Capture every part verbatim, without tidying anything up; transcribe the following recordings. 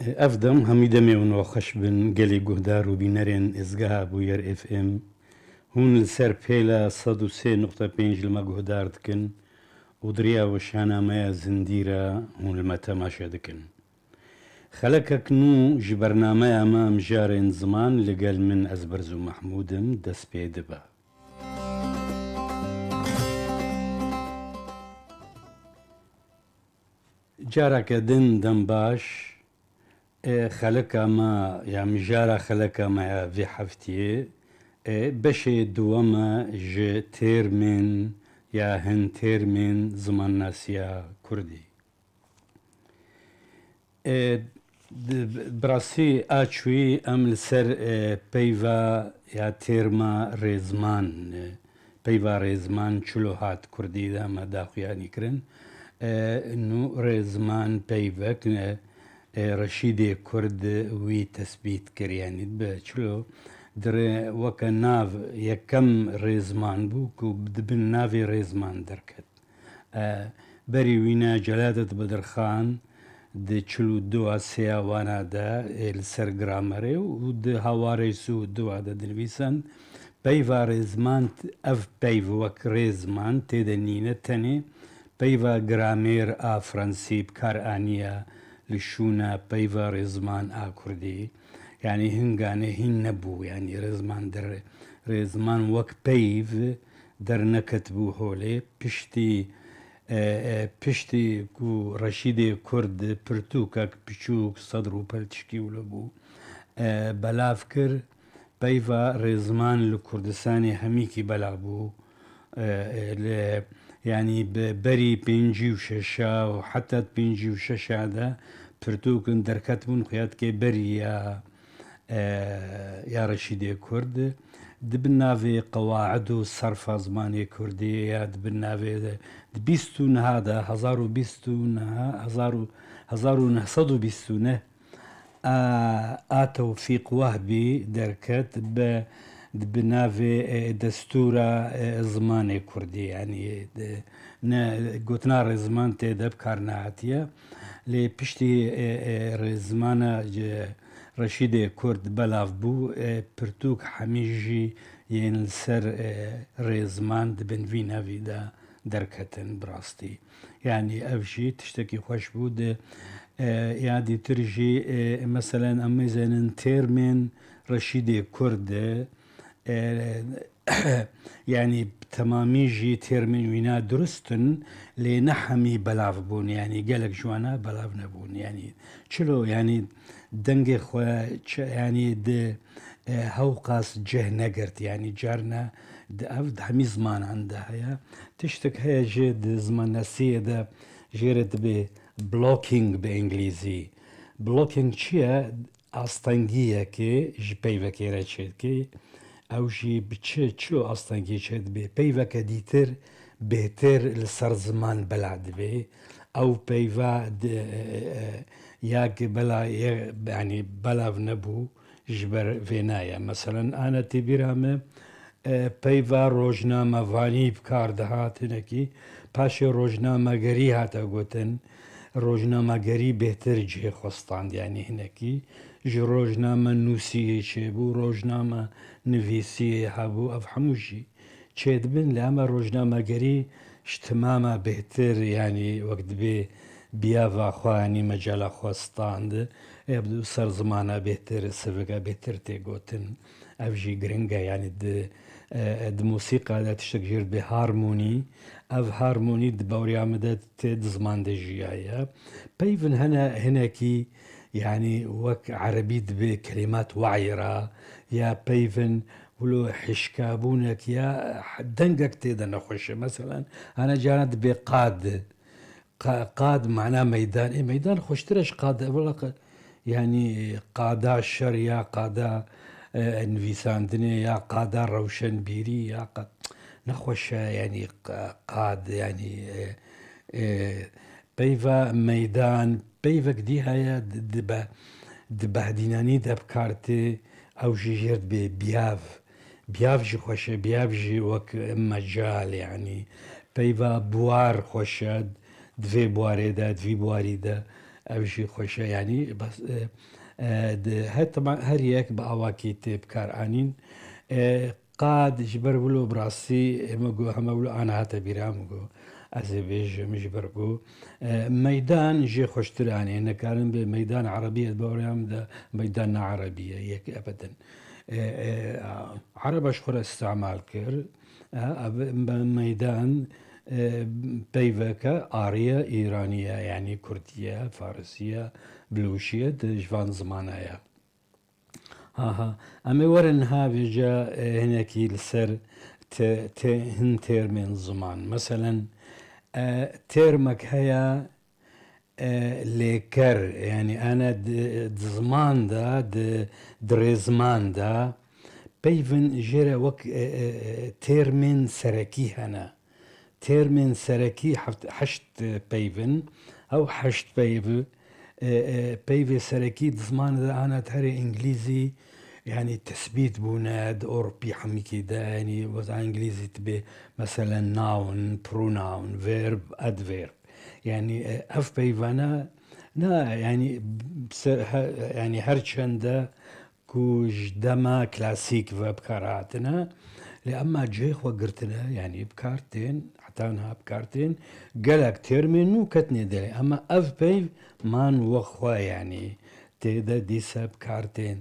Ev dem hemî demê hûn we xweş bin, gelê guhdar û bînerên êzgeha Bûyer F M. Hûn li ser pêla sed û sê nokta pênc li me guhdar dikin û di riya weşana me ya zindî re hûn li me temaşe dikin. Xelekek nû ji bernameya me mijarên ziman li gel min ez Berzo Mehmûd im, dest pê dibe. Careke din dem baş. Ê, xeleka me ya mijara xeleka me ya vê heftiyê, ê, beşê duweme ji têrmên ya hin têrmên zimannasiya kurdî. Ê, di, bi rastî a çûyî em li ser, ê, peyva ya têrma rêzman, ê, peyva rêzman çilo hat kurdî de me daxuyanî kirin. Ê, nû rêzman peyvek, ê, ê, Reşîdê Kurd wî tesbît kir, yanî bi çilo dire weke nav yekem rêzman bû ku di bin navê rêzman derket. E, berî wîne Celadet Bedirxan di çil û du a sêya wana de, ê, li ser gramerê û di hawarê sî û du a de dinivîsand, peyva rêzman, ev peyv wek rêzman tê de nîne, tenê peyva gramêr a fransî bi kar aniya li şûna peyva rêzman a kurdî. Yanî hinganê hîn nebû, yanî rêzman der-, rêzman wek peyv derneketibû holê. Piştî, e, e, piştî ku Reşîdê Kurd pirtûkek piçûk, sedr û peltişkî wilo bû, e, belav kir, peyva rêzman li Kurdistanê hemîkî belav bû. E, e, li, yanî bi berî pêncî û şeş a û heta pêncî û şeş a de pirtûkin derketibûn, xuya dike berî ya e, ya Reşîdê Kurd, di bin navê Qewaid û Serfa Zimanê Kurdî ya di bin navê de, di bîst û neha de, hezar û bîst û neha, hezar û, hezar û neh sed û bîst û neh, a, a Tewfîq Wehbî derket, bi, di bi navê, e, Destûra, e, Zimanê Kurdî, yanî, e, ne, gotina rêzman tê de bi kar nehatiye. Lê piştî, e, e, rêzmana, e, Reşîdê Kurd belav bû, e, pirtûk hemî jî yên li ser, e, rêzman di bin vî navî de derketin bi rastî. Yanî ev jî tiştekî xweş bû. Di, e, ya dîtir jî, e, meselen em mêzenin têrmên Reşîdê Kurd, e, yanî bi temamî jî têrmên wîna durust in, lê ne hemî belav bûn, yanî gelek ji wana belav nebûn. Yanî çilo, yanî dengê xwe çi, yanî di, e, hewqas cih negirt, yanî carna di ev di hemî zimanan de heye. Tiştek heye jî di zimannasiyê de jê re dibê blocking bi îngilîzî. Blocking çi ye? Astengiyekê ji peyvekê re çêdikê, ew jî bi çi, çilo astengiyê çêdibe? Peyveke dîtir bêhtir li ser ziman bela dibe. Ew peyva di, e, e, ya ki bela ye, yanî belav nebû, ji ber vêna ye. Meselen, ane tê bîra me, e, peyva rojnamevanî bi kar dihat hinekî, paşê rojnamegerî hate gotin, rojnamegerî bêhtir cihê xwe stand, yanî hinekî ji rojnamenûsiyê çêbû, rojnamenivîsiyê hebû, ev hemû jî çêdibin, lê ema rojnamegerî ji timama bêhtir, yanî wek dibê biyava xwe, yanî mecala xwe stand, ê bi ser zimana bêhtir, sivika bêhtir tê gotin. Ev jî giring e, yanî di, e, di mûsîqa de tiştek jê re dibê harmonî. Ev harmonî di bawerîya min de tê di ziman de jî heye. Peyvin hene hinekî, yanî wek erebî dibê kelimat wayira, ya peyvin wilo hişkabûnek ya dengek tê de nexweş e. Meselen, hene caran dibê qad. Qa-, qad mana meydan. Ê, meydan xweştir e ji qad. Wela qe-, yanî qada şer ya qada, e, nivîsandinê ya qada rewşenbîrî ya qa-, nexweş e, yanî qa-, qad, yanî, e, e, peyva meydan, peyvek dî heye di, di be-, di behdînanî de bi kar tê, ew jî jêr dibê biyav. Biyav jî xweş e, biyav jî wek mecal, yanî peyva buwar xweş e, di vê buwarê de, di vî buwarî de, Ev jî xweş e, yanî bes, e, e, di her, teba-, her yek bi awakî tê bikaranîn. E, qad ji ber wilo bi rastî, e, min got hema wilo ana hate bîra min got. Ez ê bêjim ji ber ku, e, meydan jê xweştir anî. Nikarin bê meydan erebî ye, di bawerê min de meydan ne erebî ye, yek ebedin. E, e, a, Ereba ji xwe re îstimal kir. E, ev me-, meydan, e, peyveke ariye îranî ye, yanî kurdî ye, farisî ye, bilûşî ye, di ji van zimana ye. Ha, ha. Em ê werin niha vêca, e, hinekî li ser te-, te-, hin têrmên ziman. Meselen, e, têrmek heye, e, lêker, yanî ene di, di ziman de, di, di rêziman de peyvin jê re wek, e, e, e, têrmên serekî hene. Têrmên serekî heft-, heşt peyv in. Ew heşt peyv, e, e, peyvê serekî di zimanê de ana di herê îngilîzî, yanî tesbît bûne, di Ewropî hemîkî de, yanî weza îngilîzî dibê, meselen noun, pronoun, verb, adverb. Yanî, e, ev peyvana, na, yanî, se-, he-, yanî her çende ku ji dema klasîk ve bi kar hatine, lê ema cihê xwe girtine, yanî bi kar tên, heta niha bi kar tên, gelek têrmên nû ketine derê. Ema ev peyv man wexwe, yanî tê de dîse bi kar tên.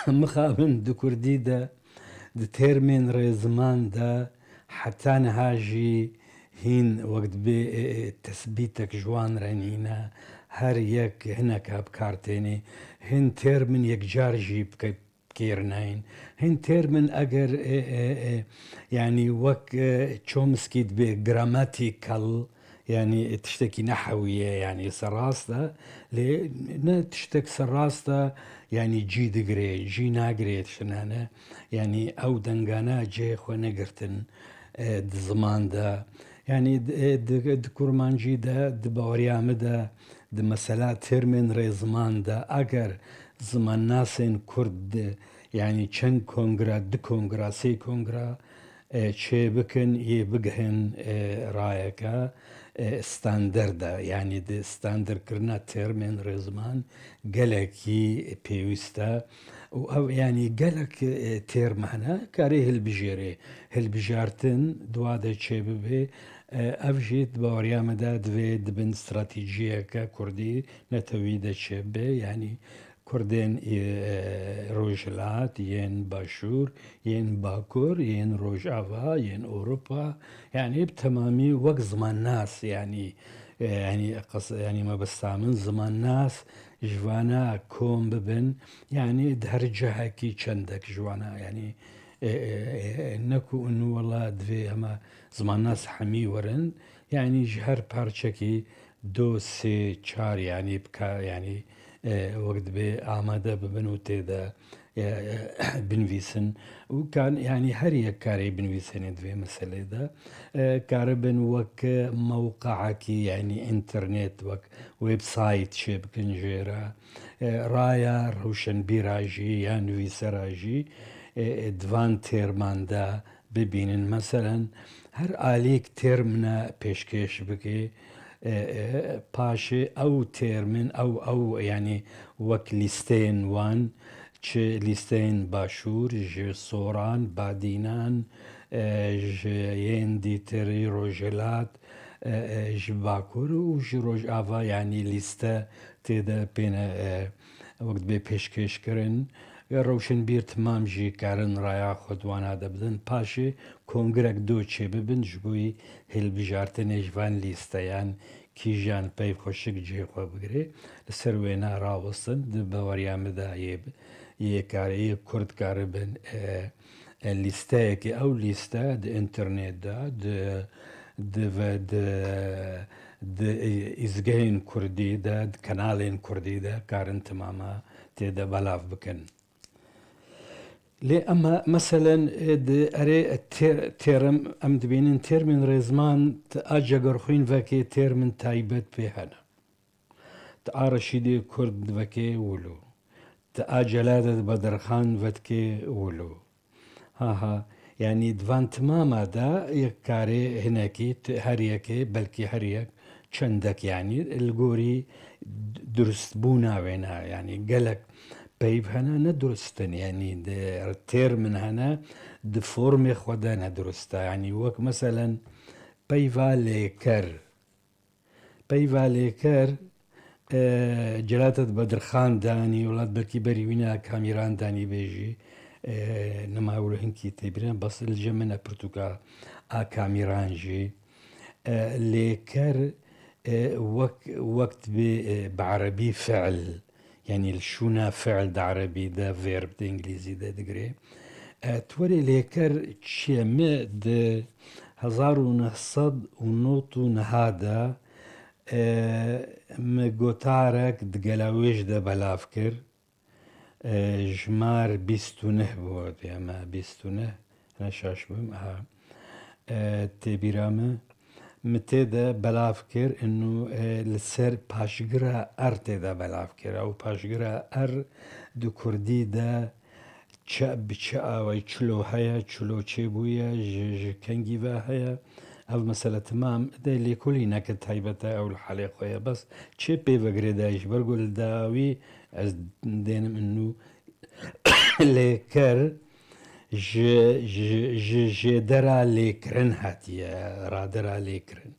Mixabin di kurdî de, di têrmên rêziman de heta niha jî hîn wek dibê, e, e, tesbîtek ji wan re nîne. Her yek hineka bi kar tênê. Hin têrmin yekcar jî bike-, bikêr nayên. Hin têrmin eger, e, e, e, yanî wek, e, Chomsky dibê grammatical, yanî tiştekî ne hewî ye, yanî serrast e, lê ne tiştek serrast e, yanî cî digirê, cî nagirê tiştine ne. Yanî ew dengane cihê xwe negirtin, e, di ziman de. Yanî di, e, di, di kurmancî de, di baweriya min de, di mesela termên rêziman de, eger zimannasên kurd, yanî çend kongra, du kongra, sê kongra, e, çêbikin, yê bigihin, e, rayeke, e, standarda, yanî di standardkirina termên rêziman gelekî pêwîst e. Û ev, yanî gelek, e, term hene, karê hilbijêrê. Hilbijartin di wa de çêbibe, e, ev jî di baweriya me de divê di bin stratejiyeke kurdî netewî de çêbibe. Yanî Kurdên, e, Rojhilat, yên Başûr, yên Bakur, yên Rojava, yên Ewropa, yanî bi temamî wek zimannas, yanî, e, yanî qas-, yanî mebesta min zimannas ji vana kom bibin, yanî di her cihekî çendek ji vana, yanî, e, e, e, ne ku û wela divê hema zimannas hemî werin, yanî ji her parçekî du, sê, çar, yanî bika-, yanî, e, wek dibê amade bibin û tê de, e, e, binivîsin. Û kan, yanî her yek karê binivîsênê di vê meselê de, e, karibin wek mewqeekî, yanî înternet, wek website çêbikin jê re. E, raya rewşenbîra jî ya nivîsera jî, e, e, di van têrman de bibînin. Meselen, her alîk têrmine pêşkêş bike, e, e, paşê ew têrmin, ew, ew, yanî wek lîsteyên wan, çi lîsteyên Başûr, ji Soran, Badînan, e, ji yên dîtirî Rojhilat, e, e, ji Bakur û ji Rojava, yanî lîste tê de pêne, e, wek dibê pêşkêş kirin. Ya rewşenbîr timam jî karin raya xwe di wana de bidin. Paşê kongrek do çêbibin ji bo hilbijartinê ji van lîsteyan kîjan peyv xweşik cihê xwe bigire. Li ser wêna rawestin di baweriya min de yê, yê karê yê kurd karibin, e, e, lîsteyekê, ew lîste di înternet de, di, di ve, di, di îzgehên kurdî de, di kanalên kurdî de karin timama tê de belav bikin. Lê ema meselen, e, di erê, e, tê-, têrim, em dibînin têrmên rêzman ti a Cegerxwîn vekê têrmin taybet pê hene. Ti a Reşîdê Kurd vekê wilo. Ti a Celadet Bedirxan vetkê wilo. Ha ha, yanî di van timama de yek karê hinekî ti-, her yekê, belkî her yek çendek, yanî li gorî durustbûna wêna, yanî gelek peyv hene ne durust in, yanî di têrmin hene di formê xwe de ne durust e. Yanî wek meselen peyva lêker. Peyva lêker, e, Celadet Bedirxan danî, welat belkî berî wîna Kamîran danî bê jî, e, nema wilo hinkî têbîran, bes li cem min e pirtûka a Kamîran jî. E, lêker, e, wek, wek dibê, e, bi erebî fi'l, yanî li şûna fi'l di erebî de, verb di îngilîzî de digirê. E, tu werê lêker çi ye? Mi di hezar û neh sed û nod û neh de, e, mi gotarek di Gelawêj de belav kir. E, jimar bîst û neh bû, diyeme bîst û neh, ne şaş bim, aha. E, tê bîra min, min tê de belav kir, inu, e, li ser paşgira er tê de belav kir. Ew paşgira er di kurdî de çi, bi çi awayî çilo heye, çilo çêbûye, ji, ji kengî ve heye. Ev mesele timam de lêkolîneke taybet e, ew li halê xwe ye. Bes çê pê ve girêdayî ji ber ku li dawî ez dênim inu lêker ji, ji, ji jêdera lêkirin hatiye, radera lêkirin.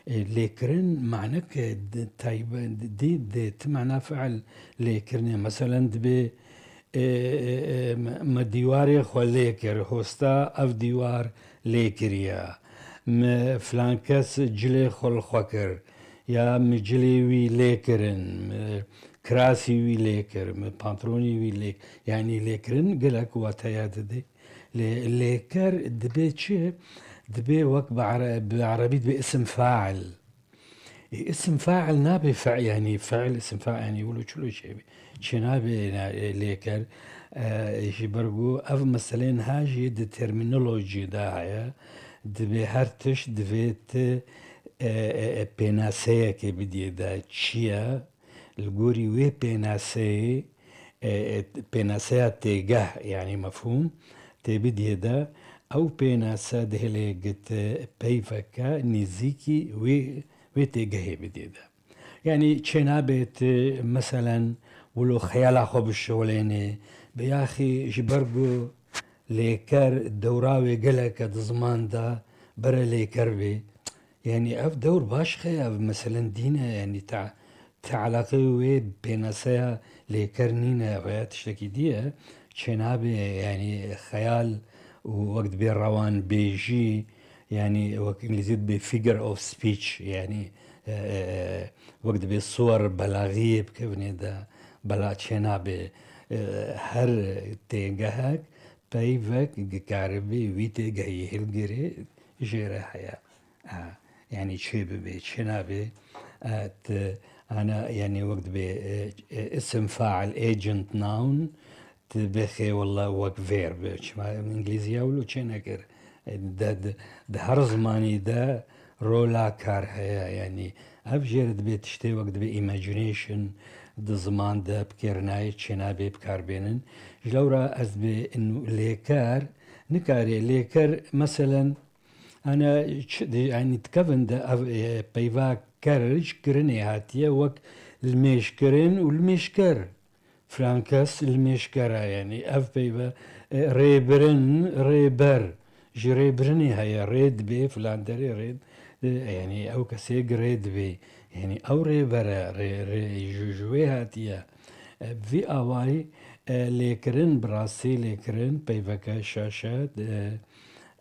E, lêkirin maneke di taybe-, di, di ti mana fiil lêkirinê. Meselen dibê, e, e, e, me, me dîwarê xwe lê kir, hosta ev dîwar lê kiriye. Me filan kes cilê xwe li xwe kir, ya me cilê wî lê kirin, me kirasî wî lê kir, me pantolonî wî lê, yanî lêkirin gelek wateya dide. Lê, lêker dibe çi? Dibe wek bi ere-, bi erebî dibe isim fail. E, isim fail nabe fe-, yanî fail isim fail, yanî wilo çilo çêbe. Çênabe na-, e, lêker, e, ji ber ku ev meselê niha jî di termînolojî de heye. Dibe her tişt divê ti, e, e, e, pênaseyekê bidiyê de çi ye? Li gorî wê pênaseyê, e, e, pênaseya têgeh, yanî mefhûm, tê bidiyê de, ew pênase dihêlê gite peyveke nêzîkî wê, wê têgehê bidiyê de. Yanî çênabe ti, meselen, wilo xeyala xwe bişewilênê, bi yaxî ji ber ku lêker dewra wê gelek e di ziman de, bere lêker bê. Yanî ev dewr baş xeye, ev meselen dîn e, yanî te, te eleqê wê pênaseya lêker nîne, ev ya tiştekî dî ye. Çênabe, yanî xeyal û wek dibê rewanbêjî, yanî wek îngilîzî dibê figure of speech, yanî, e, e, e, wek dibê suwer belaxiyê bikevnê de, bela çênabe, e, her têgehek peyvek dikaribî wî têgehî hilgirê jê re heye. E, yanî çê bibe, çê nabe, e, ti, ana, yanî wek dibe, e, e, isim fail, agent, noun, ti bixê wela wek verb. Çima îngilîziya wilo çê nekir? E, de, de, di her zimanî de rola kar heye, yanî ev jê re dibe tiştê wek dibe imagination di ziman de bi kêr nayê, çê nabe bi kar bênin. Ji lewra ez dibe in lêker, nikarê lêker, meselen, ana çi di, yanî dikevin de ev, e, peyva ker ji kirinê hatiye, wek limêjkirin û limêjker. Filan kes limêjker e, yanî ev peyve, e, rêbirin, rêber. Ji rêbirinê heye, rê dibê, filan derê rê, e, yanî ew kesê gi rê dibê. Yanî ew rêber e, rê, rê, ji, ji wê hatiye. E, vî awayî, e, lêkirin, bi rastî lêkirin, peyveke şaş e, e,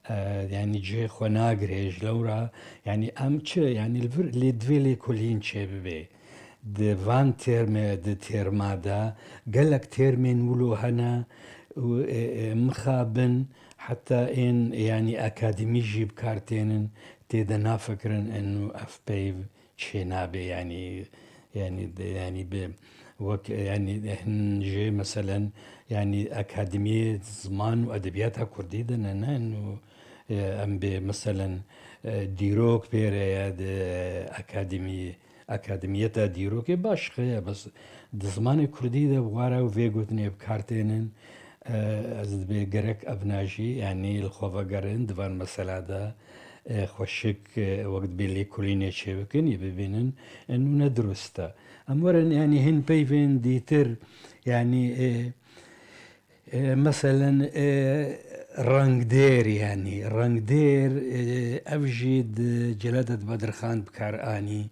e, yanî cihê xwe nagirê ji lewra, yanî em çi, yanî li vir, lê divê lêkolîn çêbibe. Di van termê, di terma de gelek termên wilo hene û, e, e, mixabin heta ên, yanî akademî jî bi kar tênin, tê de nafikirin ên û ev peyv çê nabe, yanî, yanî, de, yanî bi wek, yanî hin jê meselen, yanî akademiyê ziman û edebiyata kurdî de ne, ne, û, e, em bê meselen, e, dîrok pê re ye di akademiyê, akademiyeta dîrokê baş xeye, bes di zimanê kurdî de bi wara û vê gotinê bi kar tênin, e, ez dibê gerek evna jî, yanî li xwe vegerin di van mesela de, e, xweşik, e, wek dibê lêkolînê çêbikin, yê bibînin, e, nû ne dirust e. Em werin, yanî hin peyvên dîtir, yanî, e, e, meselen, e, rengdêr, yanî rengdêr, e, ev jî di Celadet Bedirxan bi kar anî.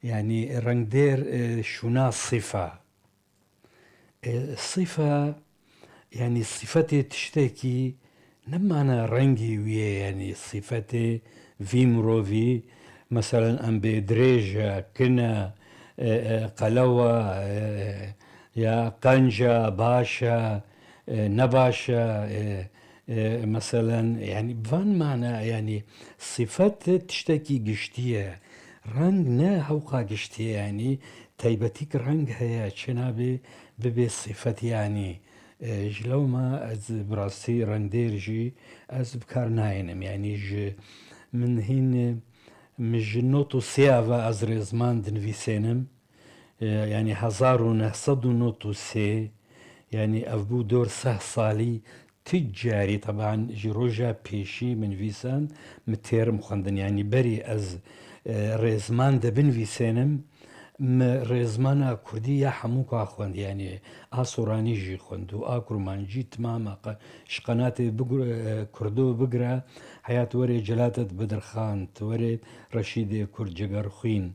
Yanî rengdêr, e, şûna sîfa. E, sîfa, yanî sîfetê tiştekî ne mana rengê wî ye, yanî sîfetê vî mirovî, meselen, em bê dirêj e, kin e, e, e, qelew e, e, ya qenc e, baş e, e, ne baş e, e, e, meselen, yanî bi van mana, yanî sîfet tiştekî giştî ye. Reng ne hewqa giştî ye, yanî taybetîk reng heye, çi nabê bibê sîfet, yanî, e, ji lewma ez bi rastî rengdêr jî ez bi kar nayênim, yanî ji min hîn, e, min ji not û sê ve ez rêzman dinivîsênim, e, yanî hezar û neh sed û not û sê, yanî ev bû dor seh salî, tu carî, teban ji roja pêşî min nivîsan, min têrim xwendin. Yanî berî ez, e, rêzman de binivîsênim, min rêzmana kurdî ya hemûka xwend. Yanî a soranî jî xwend û a kurmancî timama qe-, ji qenatê bigur-, e, kurdo bigire, heyat werê Celadet Bedirxan, werê Reşîdê Kurd Cegerxwîn,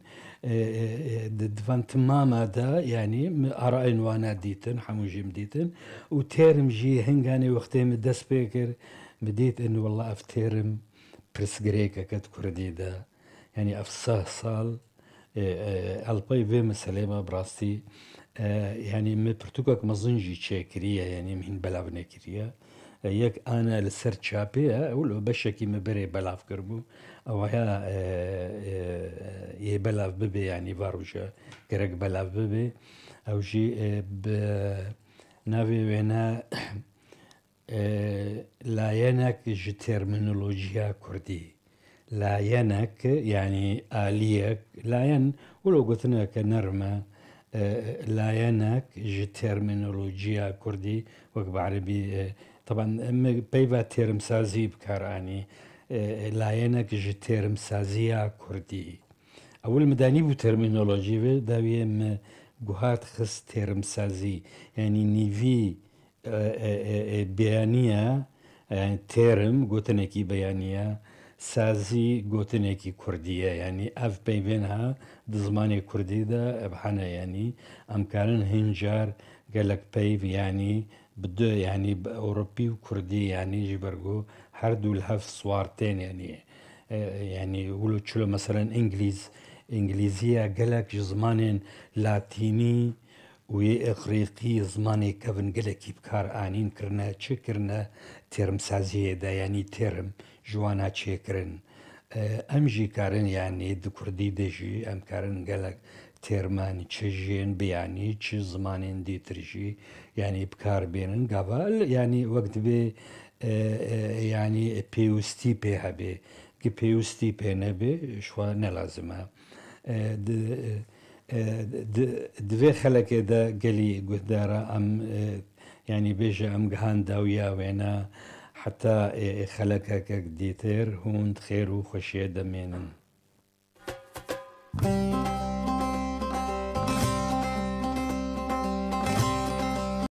e, e, e, di, di van timama de, yanî min arayên wana dîtin, hemû jî min dîtin û têrim jî hinganê wextê min dest pê kir, min dît in wela ev têrim pirsgirêkeke di kurdî de, yanî ev seh sal, e, e, el pey vê meselê me bi rastî, e, yanî min pirtûkek mezin jî çêkiriye, yanî min hîn belav nekiriye. E, yek ana li ser çapê ye, wilo beşekî min berê belav kiribû. Ew ya, e, e, yê belav bibe, yanî va roja gerek belav bibe. Ew jî, e, bi navê wêne, e, layenek ji termînolojiya kurdî. Layenek, yanî aliyek, layen, wilo gotineke nerm e, e, layenek ji termînolojiya kurdî, wek bi erebî, e, teban em peyva terimsazî bi kar anî, e, layenek ji terimsaziya kurdî. Ewil min danîbû termînolojî ve, dawiyê min guhart xist terimsazî, yanî nîvî e, e, e, e, beyaniye, e, terim gotinekî beyaniye, sazî gotinekî kurdî ye. Yanî ev peyvên ha di zimanê kurdî de ev hene, yanî em karin hin car gelek peyv, yanî bi du, yanî bi ewropî û kurdî, yanî ji ber ku her du li hev siwar tên, yanî, e, yanî wilo çilo meselen îngilîz, îngilîziya gelek ji zimanên latînî û yê îqrîqî zimanê kevin gelekî bi kar anîn kirine, çi kirine terimsaziyê de, yanî terim ji wana çêkirin. E, em jî karin, yanî di kurdî de jî em karin gelek terman çi jiyên biyanî, çi zimanên dîtir jî, yanî bi kar bênin. Gava, yanî wek dibê, e, e, yanî pêwistî pê hebe. Ki pêwistî pê nebe, ji xwe ne lazim e. E, di, e, di, di vê xelekê de gelî guhdara em, e, yanî bêje em gihan dawiya wêne, heta, e, e, xelekekek dîtir hûn di xêr û xweşiyê de mênin.